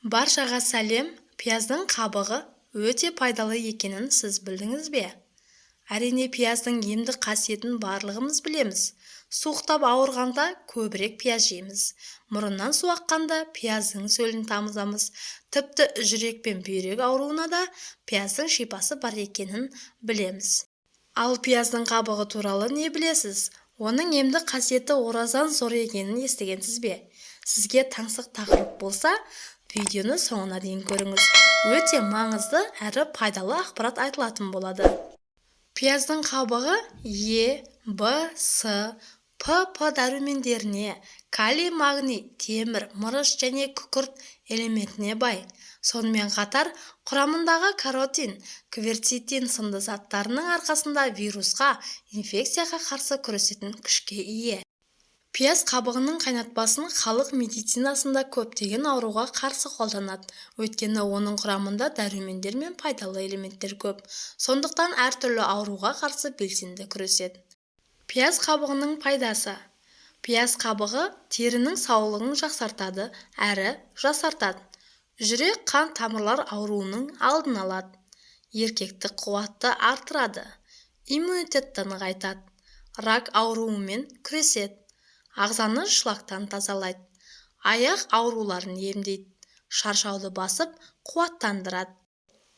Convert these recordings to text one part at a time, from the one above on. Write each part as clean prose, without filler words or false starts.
Баршаға сәлем! Пияздың қабығы өте пайдалы екенін сіз білдіңіз бе? Әрине, пияздың емдік қасиетін барлығымыз білеміз. Суықтап ауырғанда көбірек пияз жейміз. Мұрыннан су аққанда пияздың сөлін тамызамыз. Тіпті жүрек пен бүйрек ауруына да пияздың шипасы бар екенін білеміз. Ал пияздың қабығы туралы не білесіз? Оның емдік қасиеті оразан зор екенін естігенсіз бе? Сізге таңсық тақырып болса, видеоны соңына дейін көріңіз. Өте маңызды әрі пайдалы ақпарат айтылатын болады. Пияздың қабығы Е, В, С, П, П дәрумендеріне, калий, магний, темір, мырыш және күкірт элементіне бай. Сонымен қатар құрамындағы каротин, кверцетин сынды заттарының арқасында вирусқа, инфекцияға қарсы күресетін күшке ие. Пияз қабығының қайнатпасын халық медицинасында көптеген ауруға қарсы қолданады. Өйткені оның құрамында дәрумендер мен пайдалы элементтер көп. Сондықтан әртүрлі ауруға қарсы белсенді күреседі. Пияз қабығының пайдасы. Пияз қабығы терінің саулығын жақсартады әрі жасартады. Жүрек қан тамырлар ауруының алдын алады. Еркектік қуатты арттырады. Иммунитетті нығайтады. Рак ауруымен күреседі. Ағзаны шлактан тазалайды. Аяқ ауруларын емдейді. Шаршауды басып, қуаттандырады.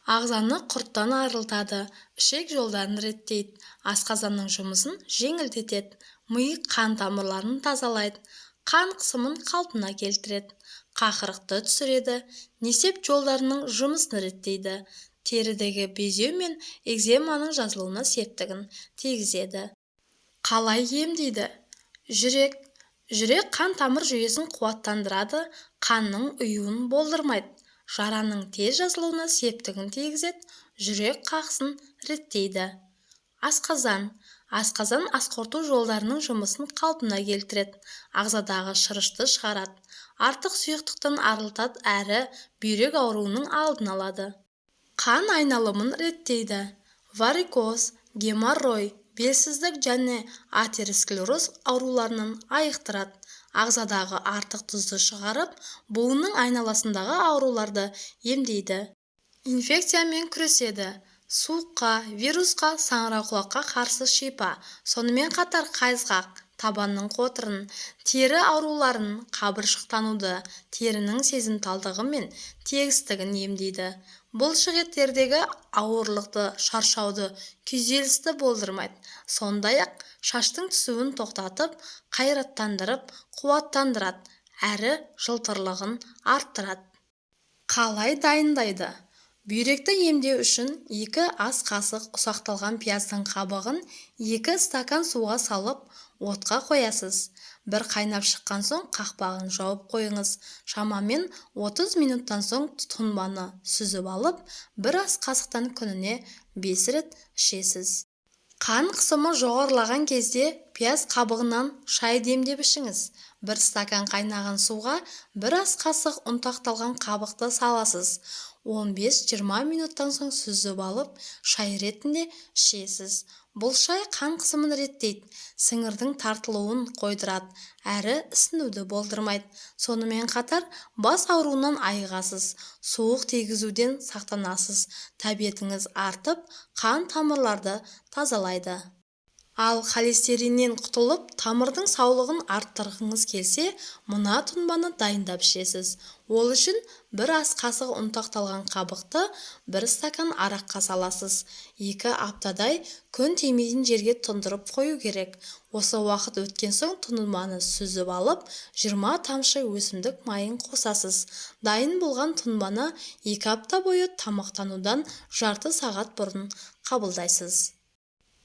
Ағзаны құрттан арылтады, ішек жолдарын реттейді, асқазанның жұмысын жеңілдетеді, ми қан тамырларын тазалайды, қан қысымын қалпына келтіреді, қақырықты түсіреді, несеп жолдарының жұмысын реттейді, терідегі безеу мен экземаның жазылуына септігін тигізеді. Қалай емдейді? Жүрек. Жүрек қан тамыр жүйесін қуаттандырады, қанның ұюын болдырмайды, жараның тез жазылуына септігін тигізеді, жүрек қағысын реттейді. Асқазан. Асқазан асқорыту жолдарының жұмысын қалпына келтіреді, ағзадағы шырышты шығарады, артық сұйықтықтан арылтады әрі бүйрек ауруының алдын алады. Қан айналымын реттейді. Варикоз, геморрой, белсіздік және атеросклероз ауруларынан айықтырады. Ағзадағы артық тұзды шығарып, буынның айналасындағы ауруларды емдейді. Инфекциямен күреседі. Суыққа, вирусқа, саңырауқұлаққа қарсы шипа. Сонымен қатар қайызғақ, табанның қотырын, тері ауруларын, қабыршықтануды, терінің сезімталдығы мен тегістігін емдейді. Бұлшық еттердегі ауырлықты, шаршауды, күйзелісті болдырмайды. Сондай-ақ шаштың түсуін тоқтатып, қайраттандырып, қуаттандырады әрі жылтырлығын арттырады. Қалай дайындайды? Бүйректі емдеу үшін 2 ас қасық ұсақталған пияздың қабығын 2 стакан суға салып, отқа қоясыз. Бір қайнап шыққан соң қақпағын жауып қойыңыз. Шамамен 30 минуттан соң тұнбаны сүзіп алып, бір ас қасықтан күніне 5 рет ішесіз. Қан қысымы жоғарылаған кезде пияз қабығынан шай демдеп ішіңіз. 1 стакан қайнаған суға 1 ас қасық ұнтақталған қабықты саласыз. 15-20 минуттан соң сүзіп алып, шай ретінде ішесіз. Бұл шай қан қысымын реттейді, сіңірдің тартылуын қойдырады, әрі ісінуді болдырмайды. Сонымен қатар бас ауруынан айығасыз, суық тигізуден сақтанасыз, тәбетіңіз артып, қан тамырларды тазалайды. Ал холестериннен құтылып, тамырдың саулығын арттырғыңыз келсе, мына тұнбаны дайындап ішесіз. Ол үшін 1 ас қасық ұнтақталған қабықты 1 стакан араққа саласыз. 2 аптадай күн тимейтін жерге тұндырып қою керек. Осы уақыт өткен соң тұнбаны сүзіп алып, 20 тамшы өсімдік майын қосасыз. Дайын болған тұнбаны 2 апта бойы тамақтанудан жарты сағат бұрын қабылдайсыз.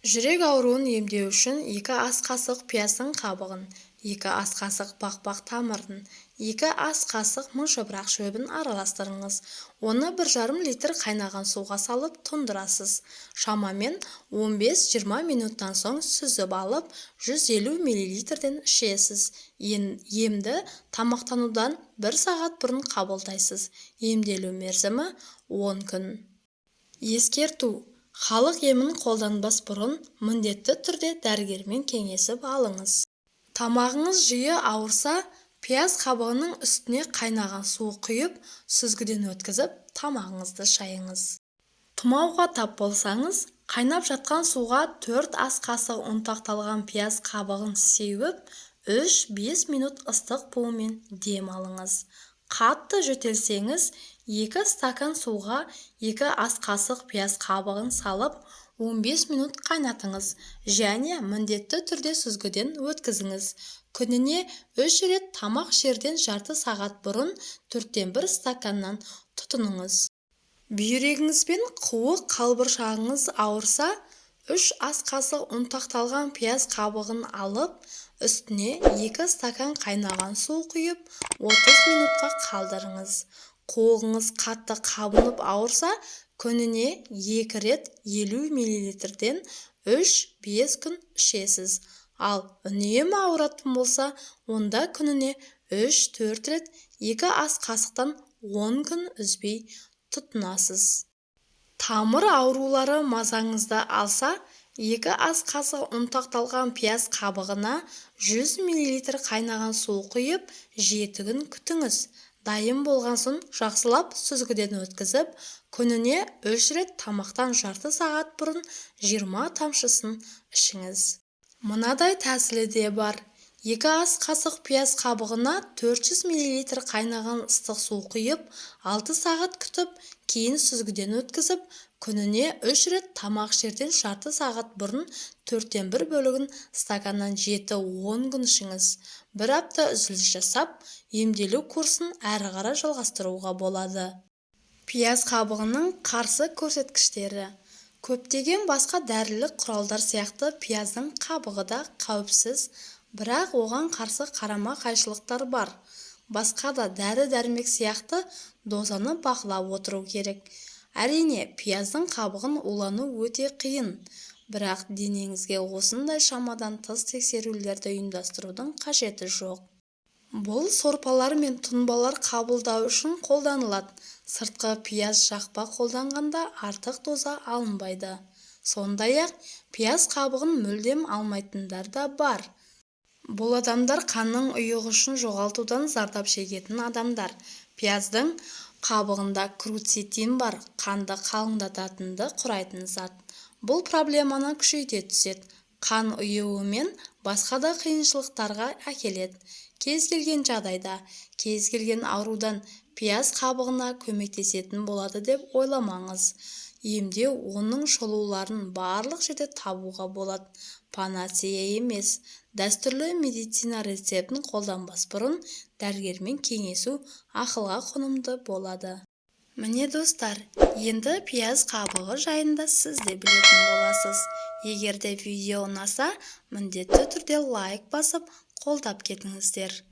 Жүрек ауруын емдеу үшін 2 ас қасық пияздың қабығын, 2 ас қасық бақбақ тамырын, 2 ас қасық мыңжапырақ шөбін араластырыңыз. Оны 1,5 литр қайнаған суға салып тұндырасыз. Шамамен 15-20 минуттан соң сүзіп алып, 150 миллилитрден ішесіз. Емді тамақтанудан 1 сағат бұрын қабылдайсыз. Емделу мерзімі 10 күн. Ескерту: халық емін қолданбас бұрын міндетті түрде дәрігермен кеңесіп алыңыз. Тамағыңыз жиі ауырса, Пияз қабығының үстіне қайнаған су құйып, сүзгіден өткізіп, тамағыңызды шайыңыз. Тұмауға тап болсаңыз, қайнап жатқан суға 4 ас қасық ұнтақталған пияз қабығын сеуіп, 3-5 минут ыстық буымен дем алыңыз. Қатты жөтелсеңіз, 2 стакан суға 2 ас қасық пияз қабығын салып, 15 минут қайнатыңыз және міндетті түрде сүзгіден өткізіңіз. Күніне 3 рет тамақ ішерден жарты сағат бұрын 1/4 стаканнан тұтыныңыз. Бүйрегіңіз бен қуық қалбыршағыңыз ауырса, 3 ас қасық ұнтақталған пияз қабығын алып, үстіне 2 стакан қайнаған су құйып, 30 минутқа қалдырыңыз. Қуығыңыз қатты қабынып ауырса, күніне 2 рет 50 миллилитрден 3-5 күн ішесіз. Ал үнемі ауыратын болса, онда күніне 3-4 рет 2 ас қасықтан 10 күн үзбей тұтынасыз. Тамыр аурулары мазаңызды алса, 2 ас қасық ұнтақталған пияз қабығына 100 мл қайнаған су құйып, 7 күн күтіңіз. Дайын болған соң жақсылап сүзгіден өткізіп, күніне 3 рет тамақтан жарты сағат бұрын 20 тамшысын ішіңіз. Мынадай тәсілі де бар. 2 ас қасық пияз қабығына 400 мл қайнаған ыстық су құйып, 6 сағат күтіп, кейін сүзгіден өткізіп, күніне 3 рет тамақ ішерден жарты сағат бұрын 1/4 бөлігін стаканнан 7-10 күн ішіңіз. Бір апта үзіліс жасап, емделу курсын әрі қарай жалғастыруға болады. Пияз қабығының қарсы көрсеткіштері. Көптеген басқа дәрілік құралдар сияқты пияздың қабығы да қауіпсіз, бірақ оған қарсы қарама-қайшылықтар бар. Басқа да дәрі-дәрмек сияқты дозаны бақылап отыру керек. Әрине, пияздың қабығын улану өте қиын, бірақ денеңізге осындай шамадан тыс тексерулерді ұйымдастырудың қажеті жоқ. Бұл сорпалар мен тұнбалар қабылдау үшін қолданылады. Сыртқы пияз жақпа қолданғанда артық доза алынбайды. Сондай-ақ, пияз қабығын мүлдем алмайтындар да бар. Бұл адамдар қанның ұйығышын жоғалтудан зардап шегетін адамдар. Пияздың қабығында круцетин бар, қанды қалыңдататынды құрайтын зат. Бұл проблеманы күшейте түседі. Қан ұюы мен басқа да қиыншылықтарға әкеледі. Кез келген жағдайда, кез келген аурудан пияз қабығына көмектесетін болады деп ойламаңыз. Емдеу оның шолуларын барлық жерде табуға болады. Панацея емес. Дәстүрлі медицина рецептін қолданбас бұрын дәрігермен кеңесу ақылға қонымды болады. Міне достар, енді пияз қабығы жайында сіз де білетін боласыз. Егер де видео ұнаса, міндетті түрде лайк басып, қолдап кетіңіздер.